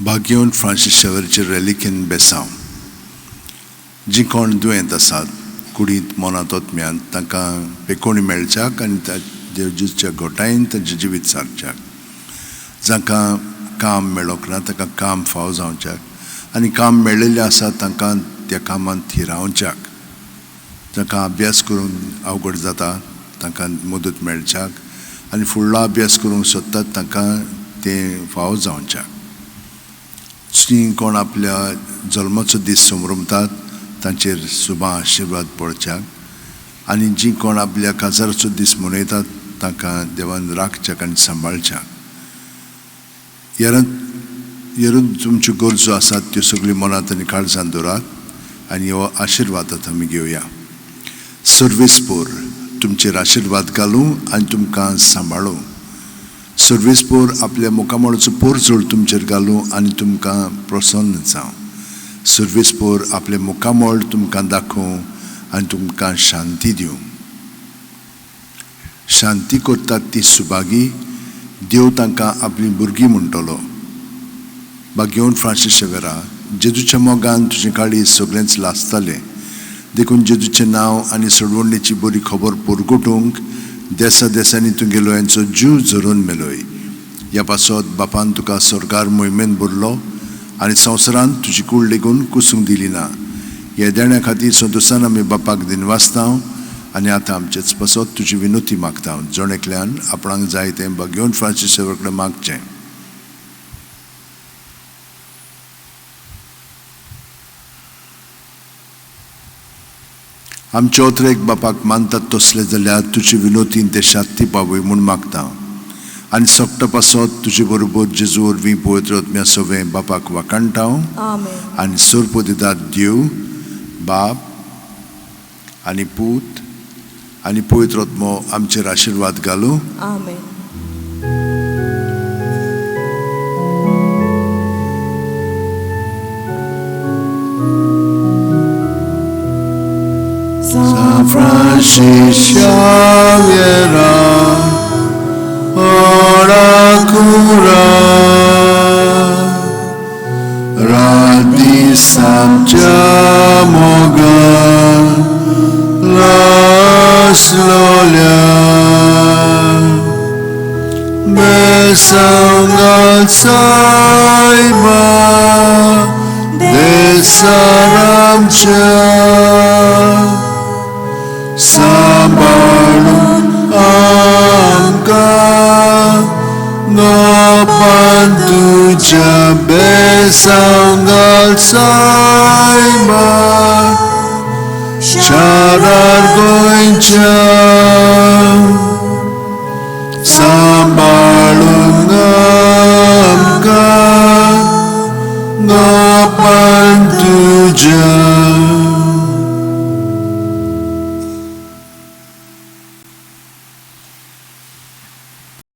भाग्यवंत Francis शेवरचे रेलिकेन बेसांव. जीं कोण दुयेंत आसात कुडींत मनांत आत्म्यांत तांकां पेकोणी मेळच्याक आनी देव जेजूच्या घोटायेन तांचें जिवीत सारच्याक. जांकां काम मेळोंक ना तांकां काम फाव जावच्याक आनी काम मेळिल्लें आसा तांकां त्या कामांत थिरावच्याक. जांकां अभ्यास करूंक अवघड जाता तांकां मदत मेळच्याक आनी फुडलो अभ्यास करूंक सोदतात तांकां तें फाव जावच्याक. जीं कोण आपल्या जल्माचो दीस समरमतात तांचेर सुबा आशिर्वाद पडच्याक आनी जीं कोण आपल्या काजाराचो दीस मनयतात तांकां देवान राखच्याक आनी सांबाळच्याक. येरून तुमच्यो गरजो आसात त्यो सगळ्यो मनांत आनी काळजान दवरात आनी हो आशिर्वाद आतां आमी घेवया. सर्वेस्पोर तुमचेर आशिर्वाद घालूं आनी तुमकां सांबाळूं. सर्वेस्पोर आपल्या मुखामळाचो पोरजोळ तुमचेर घालूं आनी तुमकां प्रसन्न जावं. सर्वेस्पोर आपलें मुखामळ तुमकां दाखोवं आनी तुमकां शांती दिवं. शांती करतात ती सुभागी, देव तांकां आपलीं भुरगीं म्हणटलो. भाग्यवंत फ्रांसीस शेवेरा, जेजूच्या मोगान तुजें काळीज सगळेंच लासतालें, देखून जेजूचें नांव आनी सोडवणेची बरी खबर परगटूंक देसा देसांनी तुगेलो यांचो जीव झरोवन मेलोय. ह्या पासत बापान तुका सरकार मोहिमेन भरलो आनी संवसारांत तुजी कूड लेगून कुसूंक दिली ना. ह्या देण्या खातीर संतोशान आमी बापाक दिनवासता आनी आतां आमचेच पासत तुजी विनोती मागता. जण एकल्यान आपणाक जाय तें भाग्यवंत फ्रांसीस शेवर कडेन मागचें. आमचे ओतरेक बापाक मानतात तसले जाल्यार तुजी विनोतीन ते शांती पावय म्हूण मागता आनी सगटा पासत तुजे बरोबर जेजू वरवीं पवित्र आत्म्या सवें बापाक वाखाणटा आनी सोरपो दितात देव बाप आनी पूत आनी पवित्र आत्मो आमचेर आशिर्वाद घालूं. आमेन. San Francis Xavier, ora cura, radi Santiago, las lolia, besangal saiba, de saramcha. Sambalun amka ngopan tuja besanggal saima charar goincha